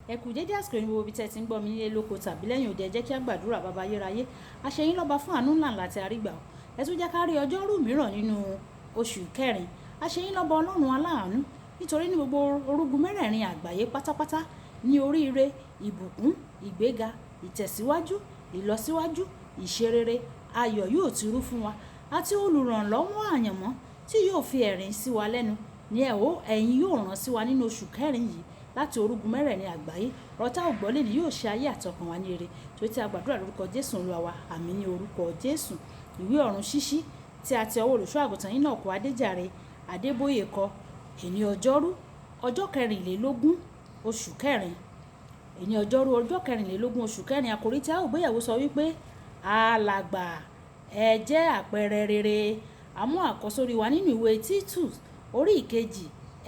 Ẹ kú dédé àsìkò ní gbogbo ibi tí ẹ ti ń gbọ́ mi nílé lóko tàbí lẹ́yìn òde. Ẹ jẹ́ kí a gbàdúrà. Bàbá ayérayé, a ṣe yín lọ́ba fún àánú ńlá ńlá tí a rí gbà o. Ẹ tún jẹ́ ká rí ọjọ́rú mìíràn nínú oṣù kẹrin. A ṣe yín lọ́ba Ọlọ́run aláàánú, nítorí ní gbogbo orúgun mẹ́rẹ̀ẹ̀rin àgbáyé pátápátá ní oríire, ìbùkún, ìgbéga, ìtẹ̀síwájú, ìlọsíwájú, ìṣerere, ayọ̀ yóò ti rú fún wa, àti olùrànlọ́wọ́ àyànmọ́ tí yóò fi ẹ̀rín sí wa lẹ́nu ní ẹ̀ ó ẹ̀yin yóò rán sí wa nínú oṣù kẹrin yìí láti orúgun mẹ́rẹ̀ẹ̀rin àgbáyé. Ọ̀rọ̀ tá ò gbọ́ lè ní yóò ṣe ayé àtọkàn wa ní rere, torí tí a gbàdúrà lórúkọ Jésù Olúwa wa. Àmín ní orúkọ Jésù. Ìwé ọ̀run ṣíṣí tí a ti ọwọ́ olùṣọ́ àgùntàn yín náà kọ Adéjàre Adébóyè kọ. Èní ọjọ́rú, ọjọ́ kẹrìnlélógún oṣù kẹrin. Èní ọjọ́rú, ọjọ́ kẹrìnlélógún oṣù kẹrin. Àkòrí tí a ó gbéyẹ̀wò sọ wípé, alàgbà, ẹ jẹ́ àpẹẹrẹ rere. A mú àkọ́sórí wa nínú ìwé Títù orí ìkejì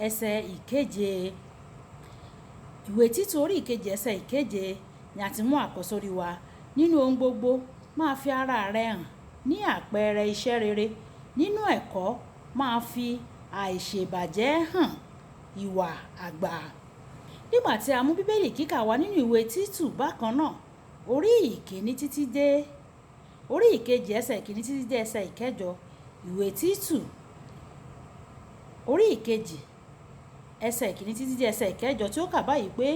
ẹsẹ̀ ìkeje. Ìwé Títù orí ìkejì ẹsẹ̀ ìkeje ni a ti mú àkọ́sórí wa. Nínú ohun gbogbo, máa fi ara rẹ hàn ní àpẹẹrẹ iṣẹ́ rere. Nínú ẹ̀kọ́, máa fi àìṣèbàjẹ́ hàn ìwà àgbà. Nígbà tí a mú Bíbélì kíkà wá nínú ìwé Títù bákan náà, orí ìkíní títí dé orí ìkejì ẹsẹ̀ ìkíní títí dé ẹsẹ̀ ìkẹjọ. Ìwé Títù orí ìkejì ẹsẹ̀ ìkíní títí dé ẹsẹ̀ ìkẹjọ tí ó kà báyìí pé,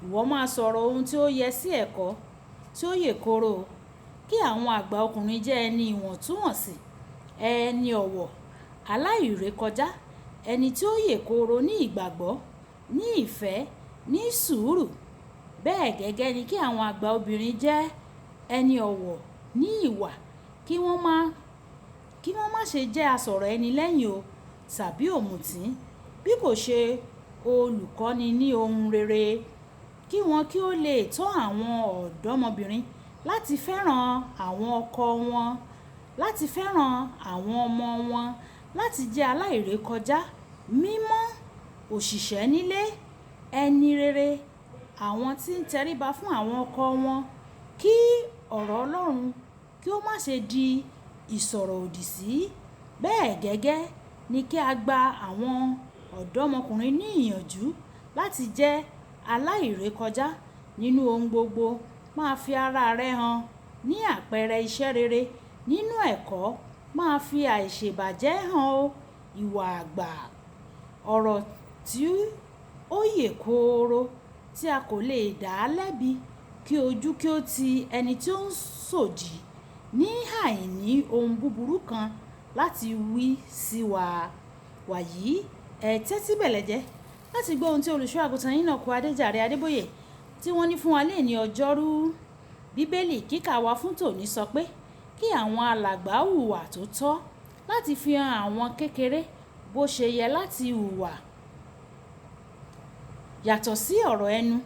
ìwọ máa sọ̀rọ̀ ohun tí ó yẹ sí ẹ̀kọ́ tí ó yè kooro, kí àwọn àgbà ọkùnrin jẹ́ ẹni ìwọ̀ntúnwọ̀nsì, ẹni ọ̀wọ̀, aláìrékọjá, ẹni tí ó yè kooro ní ìgbàgbọ́, ní ìfẹ́, ní sùúrù. Bẹ́ẹ̀ gẹ́gẹ́ ni kí àwọn àgbà obìnrin jẹ́ ẹni ọ̀wọ̀ ní ìwà, kí wọ́n má ṣe jẹ́ asọ̀rọ̀ ẹni lẹ́yìn o tàbí òmùtí, bí kò ṣe olùkọ́ni ní ohun rere, kí wọn kí ó lè tọ́ àwọn ọ̀dọ́mọbìnrin láti fẹ́ràn àwọn ọkọ wọn, láti fẹ́ràn àwọn ọmọ wọn, láti jẹ́ aláìrékọjá, mímọ́, òṣìṣẹ́ nílé, ẹni rere, àwọn tí ń tẹríba fún àwọn ọkọ wọn, kí ọ̀rọ̀ Ọlọ́run kí ó má ṣe di ìsọ̀rọ̀ òdì sí. Bẹ́ẹ̀ gẹ́gẹ́ ni kí a gba àwọn ọ̀dọ́mọkùnrin ní ìyànjú láti jẹ́ aláìrékọjá nínú ohun gbogbo. Máa fi ara rẹ hàn ní àpẹẹrẹ iṣẹ́ rere. Nínú ẹ̀kọ́, máa fi àìṣèbàjẹ́ hàn o ìwà àgbà. Ọ̀rọ̀ tí ó yè kooro tí a kò lè dá lẹ́bi, kí ojú kí ó ti ẹni tí ó ń sòdí ní àìní ohun búburú kan láti wí sí wa. Wàyí, ẹ tẹ́tí bẹ̀lẹ̀jẹ́ láti gbọ́ ohun tí olùṣọ́ àgùntàn yín náà kọ Adéjàre Adébóyè tí wọ́n ní fún wa lé ní ọjọ́rú. Bíbélì kíkà wa fún tòní sọ pé kí àwọn alàgbà hùwà tó tọ́ láti fi hàn àwọn kékeré bó ṣe yẹ láti hùwà. Yàtọ̀ sí ọ̀rọ̀ ẹnu,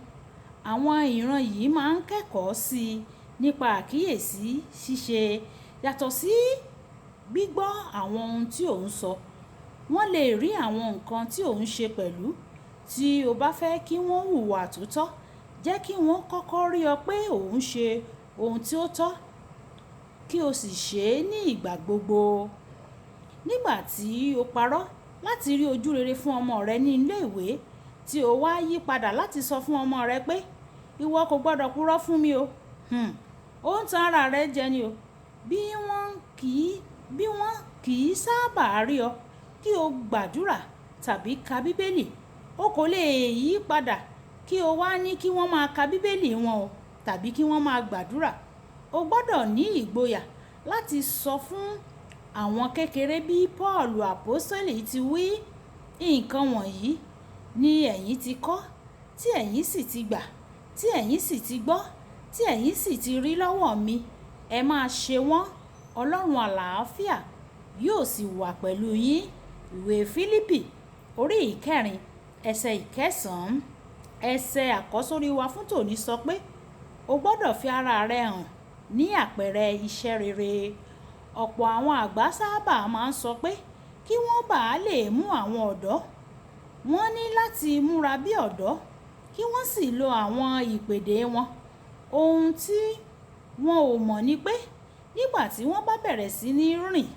àwọn ìran yìí máa ń kẹ́kọ̀ọ́ sí i nípa àkíyèsí ṣíṣe. Yàtọ̀ sí gbígbọ́ àwọn ohun tí ò ń sọ, wọ́n lè rí àwọn nǹkan tí ò ń ṣe pẹ̀lú. Tí o bá fẹ́ kí wọ́n hùwà tó tọ́, jẹ́ kí wọ́n kọ́kọ́ rí ọ pé ò ń ṣe ohun tí ó tọ́, kí o sì ṣe é ní ìgbà gbogbo. Nígbà tí o parọ́ láti rí ojú rere fún ọmọ rẹ ní ilé ìwé, tí o wá yí padà láti sọ fún ọmọ rẹ pé ìwọ kò gbọdọ̀ purọ́ fún mi o. Ó ń tan ara rẹ jẹ ni o. Bí wọ́n kì í sábà rí ọ kí o gbàdúrà tàbí ka Bíbélì, o kò lè yí padà kí o wá ní kí wọ́n máa ka Bíbélì wọn o tàbí kí wọ́n máa gbàdúrà. O gbọdọ̀ ní ìgboyà láti sọ fún àwọn kékeré bí Pọ́ọ̀lù Àpọ́sítélì ti wí, nǹkan wọ̀nyí ni ẹ̀yin ti kọ́, tí ẹ̀yin sì ti gbà, tí ẹ̀yin sì ti gbọ́, tí ẹ̀yin sì ti rí lọ́wọ́ mi. Ẹ máa ṣe wọ́n, Ọlọ́run àlàáfíà yóò sì wà pẹ̀lú yín. Ìwé Fílípì orí ìkẹrin ẹsẹ̀ ìkẹsàn-án. Ẹsẹ̀ àkọ́sórí wa fún tòní sọ pé o gbọdọ̀ fi ara rẹ hàn ní àpẹẹrẹ iṣẹ́ rere. Ọ̀pọ̀ àwọn àgbà sábà máa ń sọ pé kí wọ́n bá lè mú àwọn ọ̀dọ́, wọ́n ní láti múra bí ọ̀dọ́, kí wọ́n sì lo àwọn ìpèdè wọn. Ohun tí wọn ò mọ̀ ni pé nígbà tí wọ́n bá bẹ̀rẹ̀ sí ní rìn,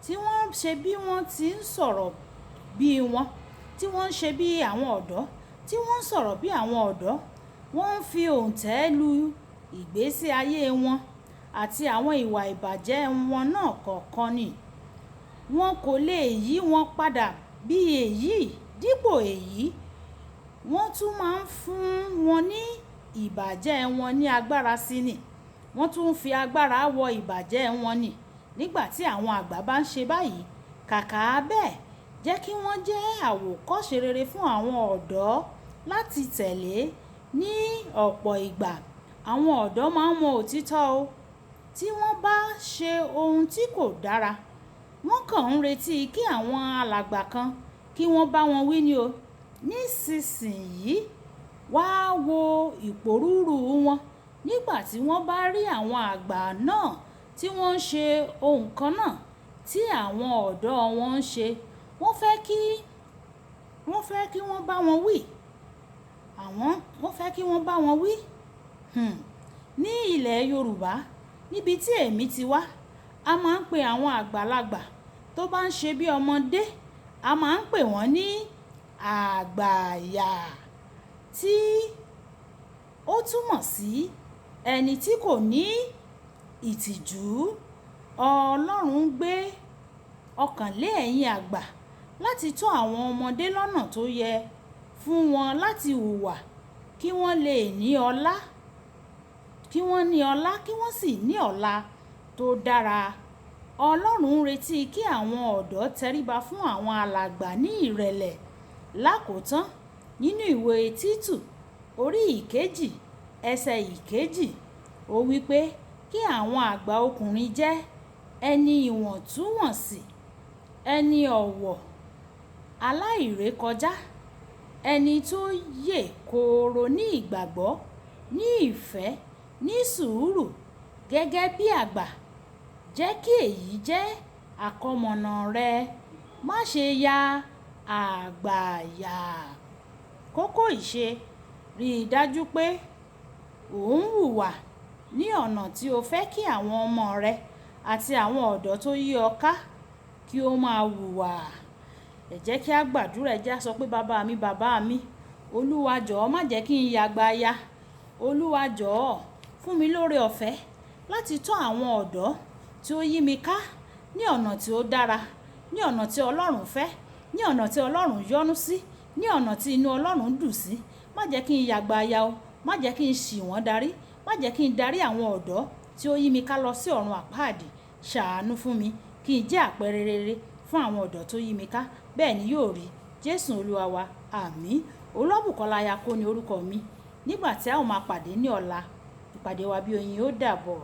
tí wọ́n ṣe bí wọ́n ti ń sọ̀rọ̀ bí wọn, tí wọ́n ń ṣe bí àwọn ọ̀dọ́, tí wọ́n ń sọ̀rọ̀ bí àwọn ọ̀dọ́, Wọ́n ń fi òǹtẹ̀ lu ìgbésí ayé wọn àti àwọn ìwà ìbàjẹ́ wọn náà kọ̀ọ̀kan ni. Wọn kò lè yí wọn padà bí èyí. Dípò èyí, wọ́n tún máa ń fún wọn ní ìbàjẹ́ wọn ní agbára sí ni. Wọ́n tún ń fi agbára wọ ìbàjẹ́ wọn ni. Nígbà tí àwọn àgbà bá ń ṣe báyìí, kàkà bẹ́ẹ̀, jẹ́ kí wọ́n jẹ́ àwòkọ́ṣe rere fún àwọn ọ̀dọ́ láti tẹ̀lé. Ní ọ̀pọ̀ ìgbà, àwọn ọ̀dọ́ máa ń mọ òtítọ́ o. Tí wọ́n bá ṣe ohun tí kò dára, wọ́n kàn ń retí kí àwọn alàgbà kan kí wọ́n bá wọn wí ni o. Nísinsìnyí, wá wo ìpòrúru wọn nígbà tí wọ́n bá rí àwọn àgbà náà tí wọ́n ń ṣe ohun kan náà tí àwọn ọ̀dọ́ wọn ń ṣe. Wọ́n fẹ́ kí wọ́n bá wọn wí. Wọ́n fẹ́ kí wọ́n bá wọn wí. Ní ilẹ̀ Yorùbá, níbi tí èmi ti wá, a máa ń pe àwọn àgbàlagbà tó bá ń ṣe bí ọmọdé, a máa ń pè wọ́n ní àgbàyà, tí ó túmọ̀ sí ẹni tí kò ní ìtìjú. Ọlọ́run gbé ọkàn lé ẹ̀yin àgbà láti tọ́ àwọn ọmọdé lọ́nà tó yẹ fún wọn láti hùwà kí wọ́n lè ní ọlá, kí wọ́n ní ọlá, kí wọ́n sì ní ọ̀la tó dára. Ọlọ́run ń retí kí àwọn ọ̀dọ́ tẹríba fún àwọn alàgbà ní ìrẹ̀lẹ̀. Lákòótán, nínú ìwé Títù orí ìkejì, ẹsẹ̀ ìkejì, ó wí pé kí àwọn àgbà ọkùnrin jẹ́ ẹni ìwọ̀ntúnwọ̀nsì, ẹni ọ̀wọ̀, aláìrékọjá, ẹni tó yè kooro ní ìgbàgbọ́, ní ìfẹ́, ní sùúrù gẹ́gẹ́ bí àgbà. Jẹ́ kí èyí jẹ́ àkọmọ̀nà rẹ. Má ṣe ya àgbàyà. Kókó ìṣe, rí dájú pé ò ń hùwà ní ọ̀nà tí o fẹ́ kí àwọn ọmọ rẹ àti àwọn ọ̀dọ́ tó yí ọ ká kí ó máa hùwà. Ẹ jẹ́ kí a gbàdúrà. Ẹ jẹ́ a sọ pé bàbá mi, bàbá mi, Olúwa jọ̀ọ́ má jẹ́ kí n ya àgbàyà. Olúwa jọ̀ọ́ fún mi lóore ọ̀fẹ́ láti tọ́ àwọn ọ̀dọ́ tí ó yí mi ká ní ọ̀nà tí ó dára, ní ọ̀nà tí Ọlọ́run fẹ́, ní ọ̀nà tí Ọlọ́run yọ́nú sí, ní ọ̀nà tí inú Ọlọ́run dùn sí. Má jẹ́ kí n ya àgbàyà o. Má jẹ́ kí n ṣì wọ́n darí. Má jẹ́ kí n darí àwọn ọ̀dọ́ tí ó yí mi ká lọ sí ọ̀run àpáàdì. Ṣàánú fún mi kí n jẹ́ àpẹẹrẹ rere fún àwọn ọ̀dọ́ tó yí mi ká. Bẹ́ẹ̀ ni yóò rí. Jésù Olúwa wa. Àmín. Olúwabùkọ́lá Ayako ni orúkọ mi. Nígbà tí a ó máa pàdé ní ọ̀la, ìpàdé wa bí oyin ó dàbọ̀.